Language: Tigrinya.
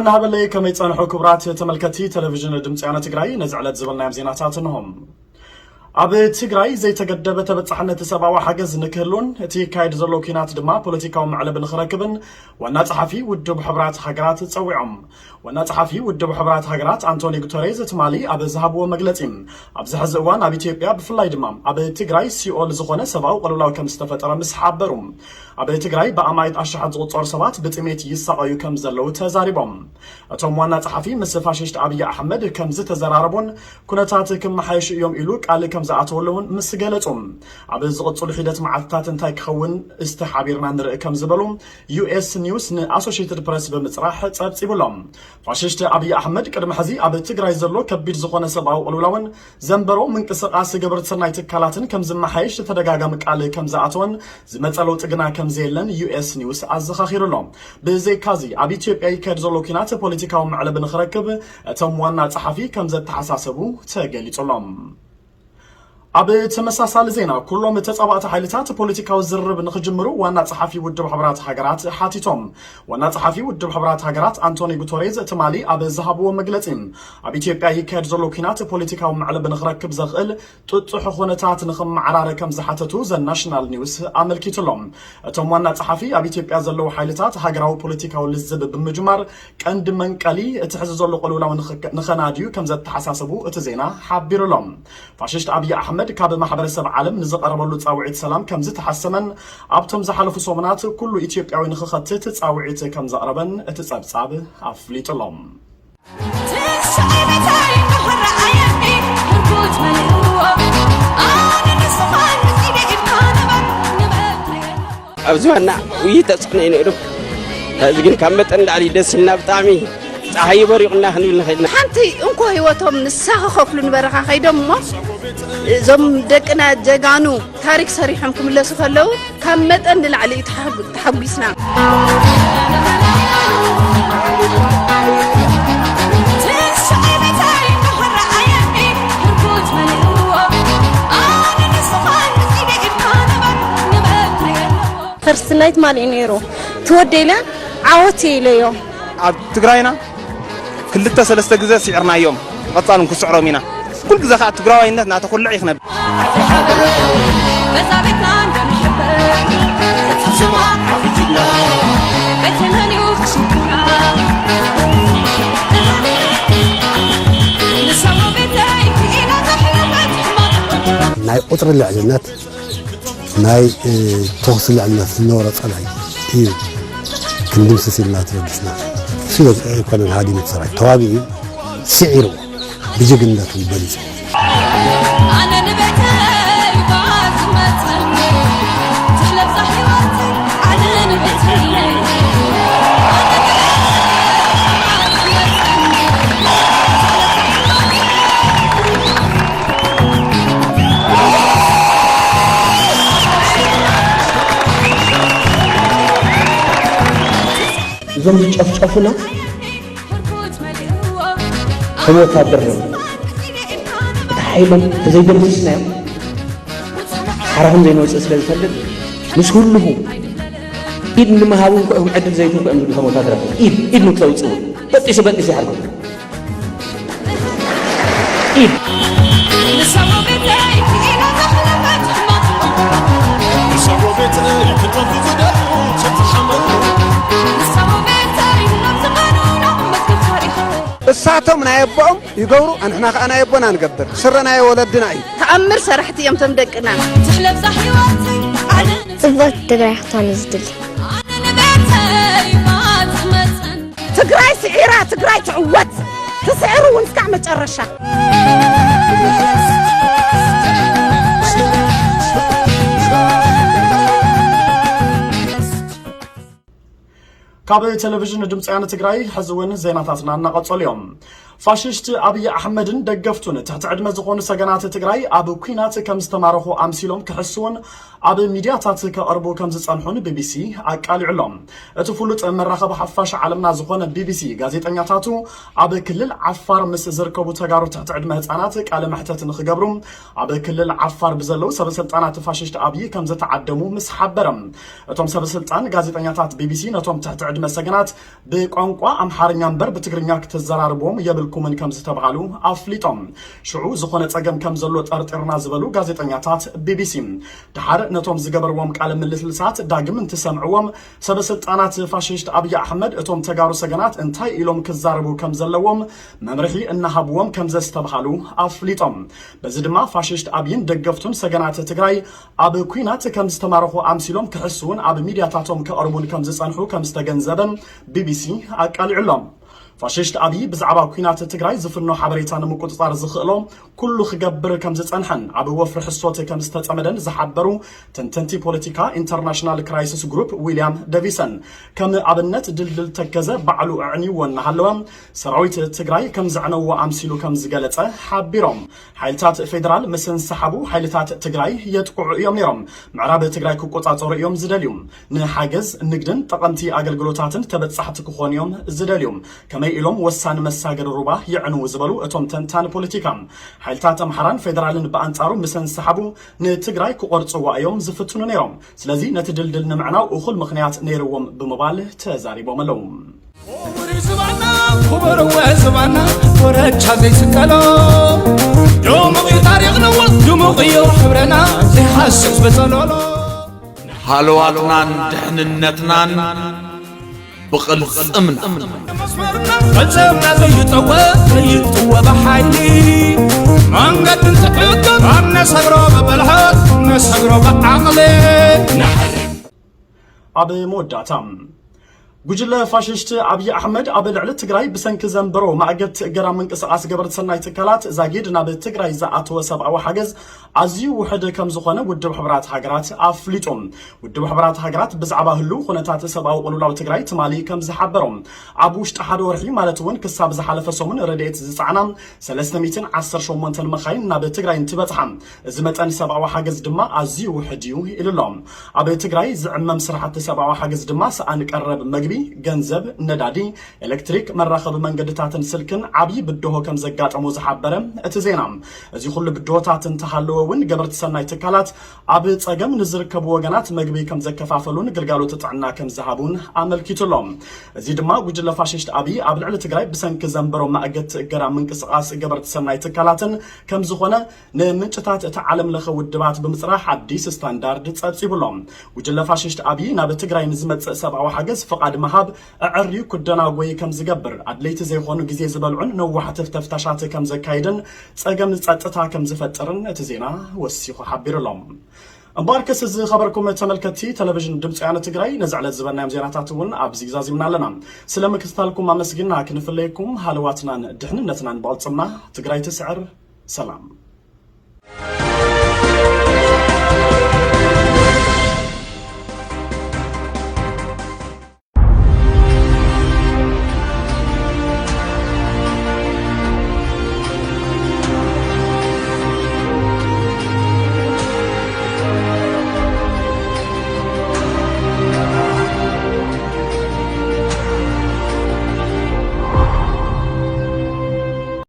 ናበለይ ከመይ ጸንሑ ክቡራት ተመልከቲ ቴሌቪዥን ድምፂ ወያነ ትግራይ፣ ነዚ ዕለት ዝበልናዮም ዜናታት እንሆም። ኣብ ትግራይ ዘይተገደበ ተበጻሕነት ሰብኣዊ ሓገዝ ንክህሉን እቲ ይካየድ ዘሎ ኲናት ድማ ፖለቲካዊ መዕለቢ ንክረክብን ዋና ጸሓፊ ውድብ ሕቡራት ሃገራት ጸዊዖም። ዋና ጸሓፊ ውድብ ሕቡራት ሃገራት ኣንቶኒ ጉተሬዝ ትማሊ ኣብ ዝሃብዎ መግለጺ፣ ኣብዚ ሕዚ እዋን ኣብ ኢትዮጵያ ብፍላይ ድማ ኣብ ትግራይ ሲኦል ዝኾነ ሰብኣዊ ቅልውላው ከም ዝተፈጠረ ምስ ሓበሩ፣ ኣብ ትግራይ ብኣማኢት ኣሽሓት ዝቑጸሩ ሰባት ብጥሜት ይሳቐዩ ከም ዘለዉ ተዛሪቦም። እቶም ዋና ጸሓፊ ምስ ፋሽስት ኣብይ ኣሕመድ ከም ዝተዘራረቡን ኩነታት ክመሓየሹ እዮም ኢሉ ቃል ከም ዝኣተወሉ እውን ምስ ገለጹ፣ ኣብ ዝቕጽሉ ሒደት መዓልትታት እንታይ ክኸውን እስቲ ሓቢርና ንርኢ ከም ዝበሉ ዩኤስ ኒውስ ንኣሶሺየትድ ፕረስ ብምጽራሕ ጸብጺቡሎም። ፋሽስት ኣብይ ኣሕመድ ቅድሚ ሕዚ ኣብ ትግራይ ዘሎ ከቢድ ዝኾነ ሰብኣዊ ቅልውላውን ዘንበሮ ምንቅስቓስ ገበርቲ ሰናይ ትካላትን ከም ዝመሓየሽ ተደጋጋሚ ቃል ከም ዝኣተወን ዝመጸ ለውጢ ግና ከም ዘየለን ዩኤስ ኒውስ ኣዘኻኺሩ ኣሎ። ብዘይካዚ ኣብ ኢትዮጵያ ይካየድ ዘሎ ኲናት ፖለቲካዊ መዕለቢ ንኽረክብ እቶም ዋና ጸሓፊ ከም ዘተሓሳሰቡ ተገሊጹ ኣሎ። ኣብ ተመሳሳሊ ዜና፣ ኩሎም ተጻባእቲ ሓይልታት ፖለቲካዊ ዝርርብ ንኽጅምሩ ዋና ጸሓፊ ውድብ ሕቡራት ሃገራት ሓቲቶም። ዋና ጸሓፊ ውድብ ሕቡራት ሃገራት ኣንቶኒ ጉተሬዝ ትማሊ ኣብ ዝሃብዎ መግለጺ፣ ኣብ ኢትዮጵያ ይካየድ ዘሎ ኲናት ፖለቲካዊ መዕለቢ ንኽረክብ ዘኽእል ጥጡሕ ኩነታት ንኽመዓራረ ከም ዝሓተቱ ዘ ናሽናል ኒውስ ኣመልኪቱ ኣሎ። እቶም ዋና ጸሓፊ ኣብ ኢትዮጵያ ዘለዉ ሓይልታት ሃገራዊ ፖለቲካዊ ልዝብ ብምጅማር ቀንዲ መንቀሊ እቲ ሕዚ ዘሎ ቅልውላው ንኸ-፣ ንኸናድዩ ከም ዘተሓሳሰቡ እቲ ዜና ሓቢሩ ኣሎ። ፋሽስት ኣብይ ኣሕመድ ካብ ማሕበረሰብ ዓለም ንዝቐረበሉ ጻውዒት ሰላም ከም ዝተሓሰመን ኣብቶም ዝሓለፉ ሰሙናት ኩሉ ኢትዮጵያዊ ንኽኸትት ጻውዒት ከም ዘቕረበን እቲ ጸብጻብ ኣፍሊጡ ኣሎ። ኣብዚ ዋና ውይይት ተጽዕኖ እዩ ነይሩ። እዚ ግን ካብ መጠን ንላዕሊ ደስ ኢልና ብጣዕሚ ጸሓይ በሪቑና ክንብል ንኽእል ኢና። ሓንቲ እንኮ ህይወቶም ንሳ ክኸፍሉ ንበረኻ ከይዶም እሞ እዞም ደቅና ጀጋኑ ታሪክ ሰሪሖም ክምለሱ ከለዉ ካብ መጠን ንላዕሊ እዩ ተሓጉ-፣ ተሓጒስና። ክርስትናይ ትማሊ እዩ ነይሩ። ትወደይ ኢለ ዓወት እየ ኢለዮ። ኣብ ትግራይና ክልተ ሰለስተ ግዜ ስዒርናዮም፣ ቀጻልን ክስዕሮም ኢና። ኩል ግዜ ከዓ ትግራዋይነት እናተኹልዕ እዩ ክነብር። ናይ ቁፅሪ ልዕልነት፣ ናይ፣ እ፣ ተኹሲ ልዕልነት ዝነበሮ ጸላኢ እዩ ክንድምስስ ኢልና ተበጊስና። እሱ ኣይኮነን ሃዲሙ እቲ ሰራዊት፣ ተዋጊኡ፣ ስዒሩ፣ ብጅግንነቱ በሊጹ። ኣነ ንቤተይ እባ ዝመጽእ፣ ትሕለብዛ ህይወተይ፣ ኣነ ንቤተይ። እዞም ዝጨፍጨፉና ከም ወታደር እዮም። እቲ ሓይሎም ተዘይደምስስናዮም ሓራኹም ዘይንወፅእ ስለ ዝፈልጥ ምስ ህልኹ ኢድ ንምሃብ እንኳ እዮም ዕድል ዘይትህቡ እዮም ዝብሉ። ከም ወታደር ኢድ፣ ኢድ ንክተውፅኡ በጢሱ በጢሱ ይሓርኩም። ኢድ። እሳቶም ናይ ኣቦኦም ይገብሩ፣ ኣንሕና ከዓ ናይ ኣቦና ንገብር። ስረ ናይ ወለድና እዩ። ተኣምር ሰራሕቲ እዮም እቶም ደቅና። ትሕለብዛ ህይወተይ ኣነ ጽብቕቲ ትግራይ ክትኮን እዩ ዝድሊ። ኣነ ንቤተይ እባ ትመጽን። ትግራይ ስዒራ፣ ትግራይ ትዕወት። ትስዕሩ እውን እስካዕ መጨረሻ። ካብ ቴሌቪዥን ድምፂ ወያነ ትግራይ ሕዚ እውን ዜናታትና እናቐጸሉ እዮም። ፋሽስት ኣብይ ኣሕመድን ደገፍቱን ትሕቲ ዕድመ ዝኾኑ ሰገናት ትግራይ ኣብ ኲናት ከም ዝተማረኹ ኣምሲሎም ክሕስውን ኣብ ሚድያታት ከቕርቡ ከም ዝጸንሑን ቢቢሲ ኣቃሊዑሎም። እቲ ፍሉጥ መራኸቢ ሓፋሽ ዓለምና ዝኾነ ቢቢሲ፣ ጋዜጠኛታቱ ኣብ ክልል ዓፋር ምስ ዝርከቡ ተጋሩ ትሕቲ ዕድመ ህጻናት ቃለ መሕተት ንኽገብሩ ኣብ ክልል ዓፋር ብዘለዉ ሰበስልጣናት ፋሽስት ኣብይ ከም ዝተዓደሙ ምስ ሓበረ፣ እቶም ሰበስልጣን ጋዜጠኛታት ቢቢሲ ነቶም ትሕቲ ዕድመ ሰገናት ብቋንቋ ኣምሓርኛ እምበር ብትግርኛ ክትዘራርብዎም የብልኩምን ከም ዝተባሃሉ ኣፍሊጦም። ሽዑ ዝኾነ ጸገም ከም ዘሎ ጠርጢርና ዝበሉ ጋዜጠኛታት ቢቢሲ፣ ደሓር ነቶም ዝገበርዎም ቃለ ምልልሳት ዳግም እንትሰምዕዎም፣ ሰበስልጣናት ፋሽስት ኣብይ ኣሕመድ እቶም ተጋሩ ሰገናት እንታይ ኢሎም ክዛረቡ ከም ዘለዎም መምርሒ እናሃብዎም ከም ዘስተብሃሉ ኣፍሊጦም። በዚ ድማ ፋሽስት ኣብይን ደገፍቱን ሰገናት ትግራይ ኣብ ኲናት ከም ዝተማረኹ ኣምሲሎም ክሕስውን ኣብ ሚድያታቶም ከቕርቡን ከም ዝጸንሑ ከም ዝተገንዘበ ቢቢሲ ኣቃሊዑሎም። ፋሽስት ኣብይ ብዛዕባ ኲናት ትግራይ ዝፍኖ ሓበሬታ ንምቁጽጻር ዝኽእሎ ኩሉ ክገብር ከም ዝጸንሐን ኣብ ወፍሪ ሕሶት ከም ዝተጸመደን ዝሓበሩ ተንተንቲ ፖለቲካ ኢንተርናሽናል ክራይሲስ ግሩፕ ዊልያም ደቪሰን፣ ከም ኣብነት ድልድል ተከዘ ባዕሉ ኣዕንይዎ እናሃለወ ሰራዊት ትግራይ ከም ዘዕነዎ ኣምሲሉ ከም ዝገለጸ ሓቢሮም። ሓይልታት ፌደራል ምስ እንሰሓቡ ሓይልታት ትግራይ የጥቅዑ እዮም ነይሮም። ምዕራብ ትግራይ ክቆጻጸሩ እዮም ዝደልዩ። ንሓገዝ፣ ንግድን ጠቐምቲ ኣገልግሎታትን ተበጻሕቲ ክኾኑ እዮም ዝደልዩ። ከመይ ኢሎም ወሳኒ መሳገሪ ሩባ የዕንዉ ዝበሉ እቶም ተንታኒ ፖለቲካ፣ ሓይልታት ኣምሓራን ፌደራልን ብኣንጻሩ ምስ እንሰሓቡ ንትግራይ ክቖርጽዋ እዮም ዝፍትኑ ነይሮም። ስለዚ ነቲ ድልድል ንምዕናው እኹል ምኽንያት ነይርዎም ብምባል ተዛሪቦም ኣለዉ። ክቡር ዝባና ክቡር ወ ዝባና ኮረቻ ዘይስቀሎ ድሙቕ እዩ ታሪኽና ድሙቕ እዩ ሕብረና ዘይሃስስ ብጸሎሎ ሃለዋትናን ድሕንነትናን ብቕልጽምና መስመርና ፈጸምና ዘይጠወ ዘይጥወ ብሓይሊ መንገድን ትዕግስትን ኣብ ነሰግሮ ብብልሃት ነሰግሮ ብዓቕሊ ኣብ መወዳእታ፣ ጉጅለ ፋሽስት ኣብይ ኣሕመድ ኣብ ልዕሊ ትግራይ ብሰንኪ ዘንበሮ ማእገት እገዳ ምንቅስቓስ ገበርቲ ሰናይ ትካላት ዛጊድ ናብ ትግራይ ዝኣተወ ሰብኣዊ ሓገዝ ኣዝዩ ውሕድ ከም ዝኾነ ውድብ ሕቡራት ሃገራት ኣፍሊጡ። ውድብ ሕቡራት ሃገራት ብዛዕባ ህሉው ኩነታት ሰብኣዊ ቅልውላው ትግራይ ትማሊ ከም ዝሓበሮ፣ ኣብ ውሽጢ ሓደ ወርሒ ማለት እውን ክሳብ ዝሓለፈ ሰሙን ረድኤት ዝፀዓና ሰለስተ ሚእትን ዓሰርተ ሸሞንተን መኻይን ናብ ትግራይ እንትበፅሓ፣ እዚ መጠን ሰብኣዊ ሓገዝ ድማ ኣዝዩ ውሕድ እዩ ኢሉ ኣሎ። ኣብ ትግራይ ዝዕመም ስራሕቲ ሰብኣዊ ሓገዝ ድማ ሰኣን ቀረብ መግቢ፣ ገንዘብ፣ ነዳዲ፣ ኤሌክትሪክ፣ መራኸቢ መንገድታትን ስልክን ዓብዪ ብድሆ ከም ዘጋጠሞ ዝሓበረ እቲ ዜና፣ እዚ ኩሉ ብድሆታት እንተሃለወ እውን ገበርቲ ሰናይ ትካላት ኣብ ጸገም ንዝርከቡ ወገናት መግቢ ከም ዘከፋፈሉን ግልጋሎት ጥዕና ከም ዝሃቡን ኣመልኪቱ ኣሎ። እዚ ድማ ጉጅለ ፋሽስት ኣብይ ኣብ ልዕሊ ትግራይ ብሰንኪ ዘንበሮ ማእገት እገዳ ምንቅስቓስ ገበርቲ ሰናይ ትካላትን ከም ዝኾነ ንምንጭታት እቲ ዓለም ለኸ ውድባት ብምፅራሕ ኣዲስ ስታንዳርድ ጸብጺቡ ኣሎ። ጉጅለ ፋሽስት ኣብይ ናብ ትግራይ ንዝመጽእ ሰብኣዊ ሓገዝ ፍቓድ ምሃብ ኣዐርዩ ክደናጎይ ከም ዝገብር፣ ኣድለይቲ ዘይኾኑ ግዜ ዝበልዑን ነዋሕቲ ተፍታሻት ከም ዘካይድን ጸገም ጸጥታ ከም ዝፈጥርን እቲ ዜና ወሲኹ ሓቢሩ ኣሎ። እምበኣርከስ ዝኸበርኩም ተመልከትቲ ቴሌቪዥን ድምፂ ወያነ ትግራይ፣ ነዚ ዕለት ዝበልናዮም ዜናታት እውን ኣብዚ ዛዚምና ኣለና። ስለ ምክትታልኩም ኣመስጊና ክንፍለየኩም ሃለዋትናን ድሕንነትናን ብቕልፅምና። ትግራይ ትስዕር። ሰላም።